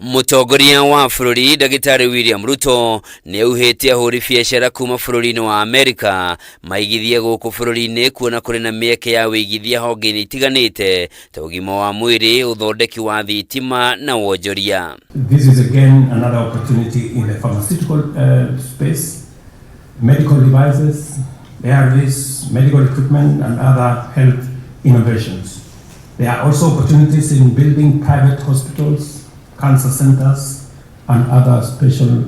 Mũtongoria wa bũrũri Ndagĩtarĩ William Ruto nĩ auhĩte ahũri biacara kuma bũrũri-inĩ wa Amerika maigithie gũkũ bũrũri-inĩ kuona kũrĩ na mĩeke ya wĩigithia honge-inĩ itiganĩte ta ũgima wa mwĩrĩ, ũthondeki wa thitima na wonjoria. This is again another opportunity in the pharmaceutical space, medical devices, ARVs, medical equipment and other health innovations. There are also opportunities in building private hospitals, cancer centers and other special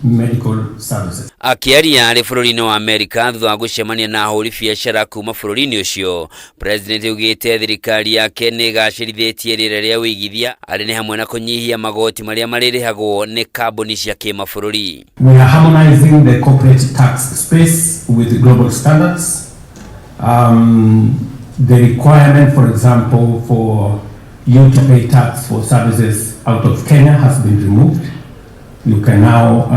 medical services. Akĩaria arĩ bũrũri-inĩ wa Amerika thutha wa gũcemania na ahũri biacara kuma bũrũri-inĩ ũcio, President augĩte thirikari yake nĩ ĩgacĩrithĩtie rĩera rĩa ũigithia arĩ nĩ hamwe na kũnyihia magoti marĩa marĩrĩhagwo nĩ kambuni cia kĩmabũrũri. We are harmonizing the corporate tax space with global standards. The requirement, for example, for you to pay tax for services out of Kenya has been removed. You can now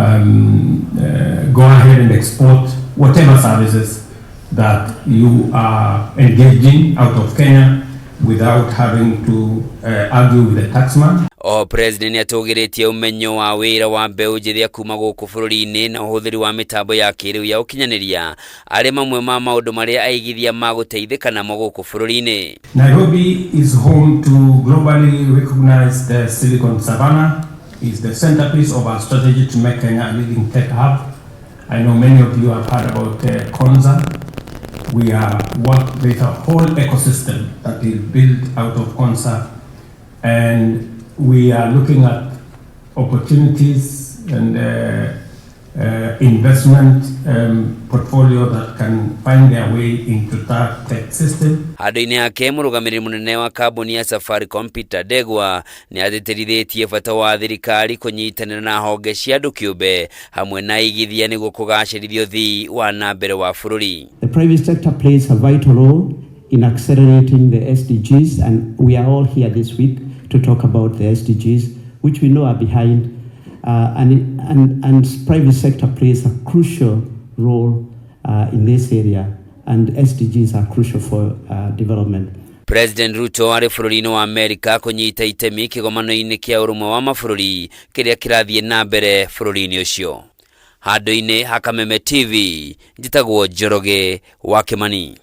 go ahead and export whatever services that you are engaging out of Kenya without having to argue with the taxman. O President nĩ atũgĩrĩtie ũmenyo wa wĩra wa mbeũ njĩthĩ kuma gũkũ bũrũri-inĩ na ũhũthĩri wa mĩtambo ya kĩrĩu ya ũkinyanĩria arĩ mamwe ma maũndũ marĩa aigithia magũteithĩka namo gũkũ bũrũri-inĩ. Nairobi is home to globally recognized Silicon Savannah, is the centerpiece of our strategy to make Kenya a leading tech hub. I know many of you have heard about Konza. We are what there's a whole ecosystem that is built out of Konza, and we are looking at opportunities and investment portfolio that can find their way into that tech system. Handũ-inĩ hake, mũrũgamĩrĩri mũnene wa kambuni ya Safaricom Peter Ndegwa nĩ atĩtĩrithĩtie bata wa thirikari kũnyitanĩra na honge cia andũ kĩũmbe hamwe na aigithia nĩguo kũgacĩrithia ũthii wa na mbere wa bũrũri. The private sector plays a vital role in accelerating the SDGs, and we are all here this week to talk about the SDGs, which we know are behind. And private sector plays a crucial role in this area, and SDGs are crucial for development. President Ruto arĩ bũrũri-inĩ wa Amerika kũnyita itemi kĩgomano-inĩ kĩa ũrũmwe wa mabũrũri kĩrĩa kĩrathiĩ na mbere bũrũri-inĩ ũcio. Handũ-inĩ ha Kameme TV, njĩtagwo Njoroge wa Kĩmani.